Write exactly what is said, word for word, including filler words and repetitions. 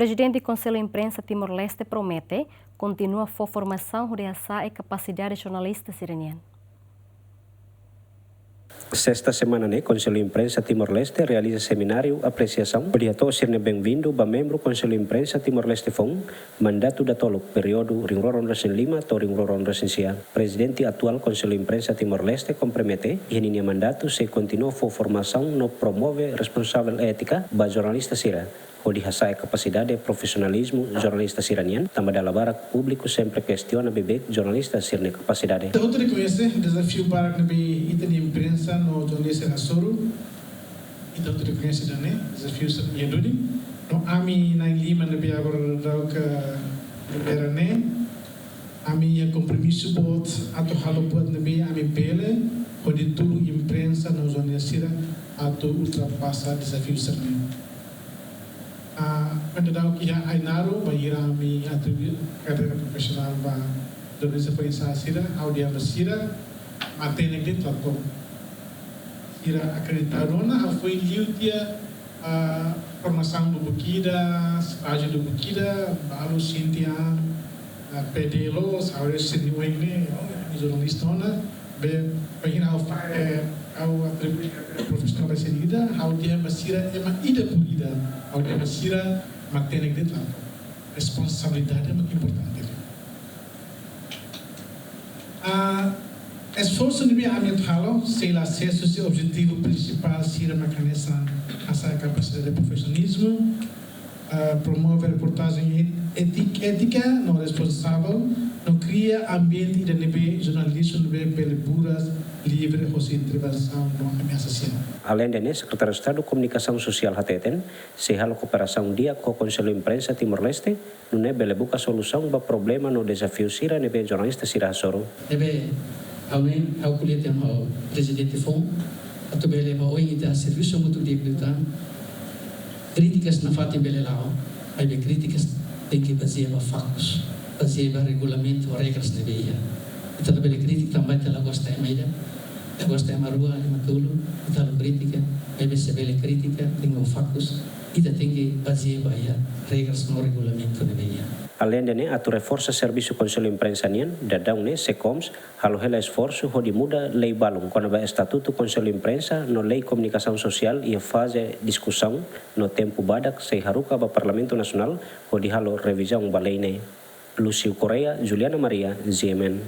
Prezidente Konsellu Imprensa Timor-Leste promete kontinua fó formasaun hodi hasa'e kapasidade jornalista sira-nian. Sesta semana ne'e, Konsellu Imprensa Timor-Leste realiza semináriu apresiasaun hodi hato'o sira-nia benvindu ba membru Konsellu Imprensa Timor-Leste foun, mandatu datoluk, períodu rihun rua ruanulu-resin-lima to'o rihun rua ruanulu-resin-sia. Prezidente atuál Konsellu Imprensa Timor-Leste kompromete, iha ninia mandatu sei kontinua fó formasaun no promove responsavel étika ba jornalista sira, hodi hasa'e kapasidade profisionalizmu jornalista sira-nian, tanba dala barak públiku sempre kestiona beibeik jornalista sira-nia kapasidade. Ita hotu rekoñese dezafiu barak ne'ebé ita-nia imprensa no jornalista hasoru. Ita hotu rekoñese ida-ne'e, dezafiu sira iha duni. No ami na'in-lima ne'ebé agora daudaun lidera ne'e, ami iha kompromisu boot atu halo buat ne'ebé ami bele, hodi tudu imprensa no jornalista sira atu ultrapasa dezafiu sira-ne'e. Ah, entaun daudaun iha Ainaro, bainhira ami atribui karreira profisionál ba jornalista foinsa'e sira, ha'u dehan ba sira, matenek de'it la to'o. Sira akreditadu ona, ha'u foin liu tiha, ah, formasaun lubuk ida, estájiu lubuk ida, balu sente an, ah, pede loos, ha'u sente oin ne'e, oh, ami jornalista ona, be, bainhira ha'u fa-, eh, ha'u atribui profisionál ba sira ida, ha'u dehan ba sira ema ida por ida, ha'u dehan ba sira matenek de'it la to'o. Responsabilidade mak importante. Ah, esforsu ne'ebé ami atu halo, sei la asesu husi objetivu prinsipál sira mak hanesan hasa'e kapasidade profisionalizmu, ah, promove reportajen éti-, étika no responsavel, no kria ambiente ida ne'ebé jornalista ne'ebé bele buras livre hosi intervensaun no ameasa sira. Aleinde ne'e, Sekretáriu Estadu Komunikasaun Sosiál hateten, sei halo kooperasaun di'ak ho Konsellu Imprensa Timor-Leste, nune'e bele buka solusaun ba problema no dezafiu sira ne'ebé jornalista sira hasoru. Ne'ebé, ha'u ne'e, ha'u ko'alia tiha ho prezidente foun, atu bele ba oin ita servisu hamutuk di'ak liután. Krítikas nafatin bele la'o, maibé krítikas tenke bazeia ba faktus, bazeia ba regulamentu, regras ne'ebé iha. Ita labele kritika tanba ita la gosta ema ida, la gosta ema rua, ema tolu, ita halo krítika, maibé se bele kritika, tenke ho faktus, ita tenke bazeia ba iha regras no regulamentu ne'ebé iha. Aleinde ne'e, atu reforsa servisu Konsellu Imprensa nian, daudaun ne'e SEKOMS halo hela esforsu hodi muda lei balun kona-ba Estatutu Konsellu Imprensa no Lei Komunikasaun Sosiál iha faze diskusaun no tempu badak sei haruka ba Parlamentu Nasionál hodi halo revizaun ba lei ne'e. Lúcio Correia, Juliana Maria, G M N.